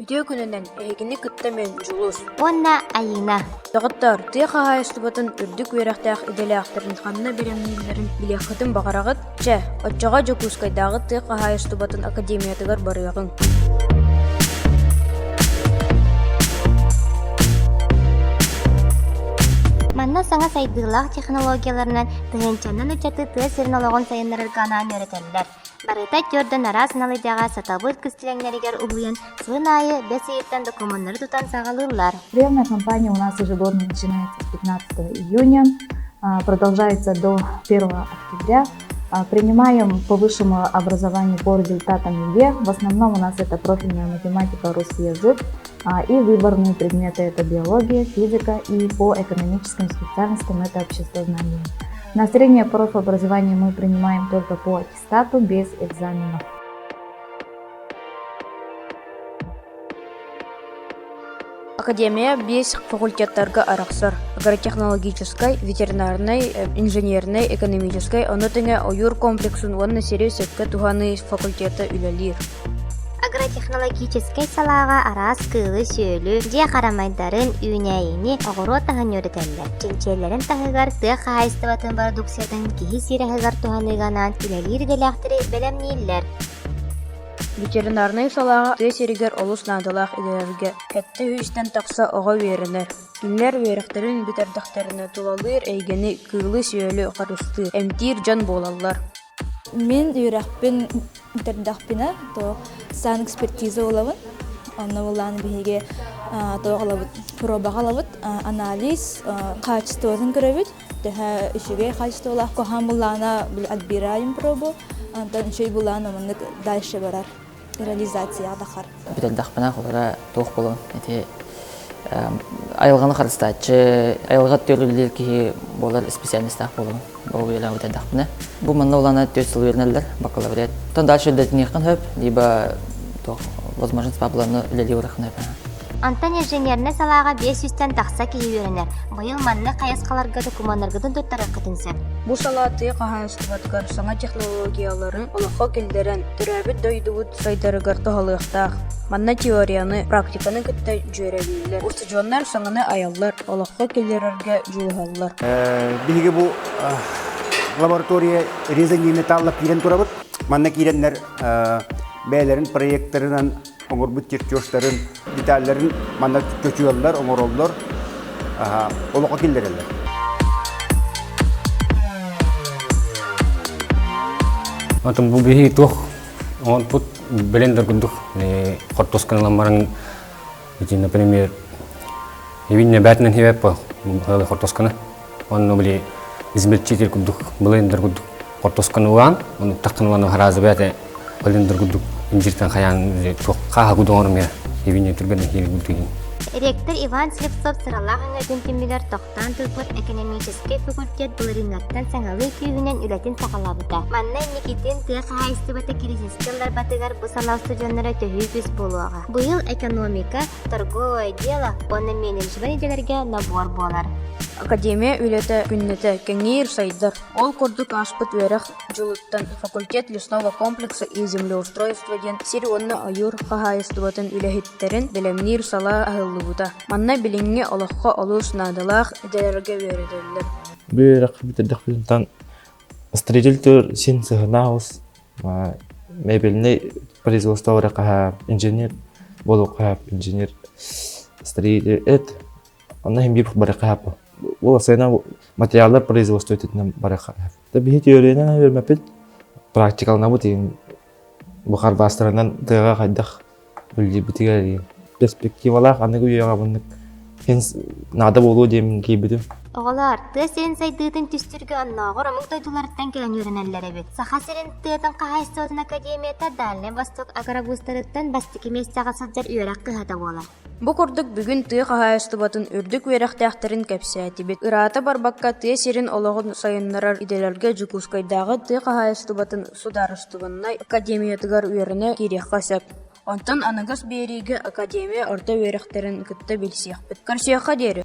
Үтүө күнүнэн эһигини кытта мин Дьулус уонна Айыына. Доҕоттоор, тыа хаһаайыстыбатын үрдүк үөрэхтээх идэлээхтэрин ханна бэлэмнииллэрин билиэххитин баҕараҕыт? Чэ, оччоҕо Дьокуускайдааҕы тыа хаһаайыстыбатын академиятыгар барыаҕыҥ. Манна саҥа сайдыылаах технологияларынан тыһыынчанан ыччаты тыа сирин олоҕун сайыннарарга анаан үөрэтэллэр. Барыта түөрдэн араас анал идэҕэ сатабыл кистэлэҥнэригэр уһуйан, сылын аайы бэс ыйыттан докумуоннары тутан саҕалыыллар. Приемная кампания у нас ежегодно начинается с 15 июня, продолжается до 1 октября. Принимаем по высшему образованию по результатам ЕГЭ. В основном у нас это профильная математика, русский язык и выборные предметы это биология, физика и по экономическим специальностям это обществознание. На среднее профобразование мы принимаем только по аттестату без экзаменов. Академия биэс факультеттарга арахсар: агротехнологическай, ветеринарнай, инженернэй, экономическай, ону тэҥэ ойуур комплексын уонна сири сөпкө туһаныы факультета үлэлиир. Агротехнологическай салааҕа араас кыылы-сүөлү, дьиэ харамайдарын, үүнээйини, оҕуруот аһын үөрэтэллэр. Чинчийэллэрин таһыгар тыа хаһаайыстыбатын бородууксуйатын киһи сир аһыгар туһаныыга анаан үлэлиир идэлээхтэри бэлэмнииллэр. Ветеринарнай салааҕа тыа сиригэр олус наадалаах идэлэргэ 700-тэн тахса оҕо үөрэнэр. Кинилэр үөрэхтэрин бүтэрдэхтэринэ тулалыыр эйгэни, кыылы-сүөлү харыстыыр, эмтиир дьон буолаллар. Мин үөрэхпин бүтэрдэхпинэ, то санэкспертиза ылабын. Онно булаан биһиги туох ылабыт, пробаҕа ылабыт, анализ хаачыстыбатын көрөбүт. Төһө үчүгэй хаачыстыбалаах куһаҕан буллаҕына отбираем пробу, онтон үчүгэй буллаҕына маннык дальше барар реализацияҕа тахар. Бүтэрдэхпинэ холобура туох буолуон ити айылҕаны харыстааччы, айылҕа төрүүлүүр киһи буолар специальностаах буолуон ол үөрэх бүтэрдэхпинэ. Бу манна улаана түөрт сыл үөрэнэллэр бакалавриат. Оттон дальше үрдэтиниэххин сөп, либо туох возможность бабланы үлэлии барыаххын сөп. Онтон инженернэй салааҕа 500-тэн тахса киһи үөрэнэр. Быйыл маннык хайысхаларга докумуоннаргытын туттарыаххытын сөп. Бу салаа тыа хаһаайыстыбатыгар саҥа технологиялары олоххо киллэрэн, төрөөбүт дойдубут сайдарыгар туһалыахтаах. Манна теорияны, практиканы кытта дьүөрэлииллэр. Устудьуоннар саҥаны айаллар, олоххо киллэрэргэ дьулуһаллар. Биһиги бу лаборатория резание металла киирэн турабыт. Манна киирэннэр бэйэлэрин проекторынан оҥорбут чертежтарын, деталларын манна чочуйаллар, оҥороллор, олоххо киллэрэллэр. Онтон бу биһи туох оҥорбут блендер курдук хортуосканы ылан баран ити например ивинне бээтинэн хибэп хортуосканы онно били измельчитель курдук блендер курдук хортуосканы ылан оны таххын ылан харазы бээтэ блендер курдук инжиртэн хайаан туох хааһа кудоҥорум я ивинне түргэн хири курдук Ректор Иван Слепцов сыралаах өҥөтүн түмүгэр тохтоон турбут экономическэй факультет былырыыҥҥаттан саҥалыы күүһүнэн үлэтин саҕалаабыта. Манна инникитин тыа хаһаайыстыбата кризискэ ылларбатыгар бу салаа устудьуоннара төһүү күүс буолуоҕа. Быйыл экономика, торговое дело уонна менеджмент идэлэргэ набор буолар. Академия үлэтэ күннэтэ кэҥиир, сайдар. Ол курдук ааспыт үөрэх дьылыттан факультет лесного комплекса и землеустройства диэн сир уонна ойуур хаһаайыстыбатын үлэһиттэрин бэлэмниир салаа аһыллыбыта. Манна билиҥҥи олоххо олус наадалаах идэлэргэ үөрэтэллэр. Бу үөрэххэ бүтэрдэхпитинтэн строитель төр син сыһынаах ус мебельный производство барахаха инженер буолуохха инженер строитель эт онно иһин биир барахаха ол сайына материаллар производство өттүнэн барахаха биһи теорияны үөрмэппит практикаланабыт иһин бу харбаастарынан тыаҕа хайдах үлэлиирбитигэр перспективалаах аныгы үйэҕэ маннык наада буолуо диэммин киирбитим. Оҕолоор, тыа сирин сайдыытын түстүүргэ оннооҕор омук дойдуларыттан кэлэн үөрэнэллэр эбит. Саха сирин тыатын хаһаайыстыбатын академията Дальнай Восток агробуустарыттан бастакы миэстэҕэ сылдьар үөрэх кыһата буолар. Бу курдук бүгүн тыа хаһаайыстыбатын үрдүк үөрэхтээхтэрин кэпсээтибит. Ыраата барбакка тыа сирин олоҕун сайыннарар идэлэргэ Дьокуускайдааҕы тыа хаһаайыстыбатын судаарыстыбаннай академиятыгар үөрэнэ киириэххэ сөп. Онтон аныгыс биэриигэ академия орто үөрэхтэрин кытта билсиэхпит. Көрсүөххэ диэри!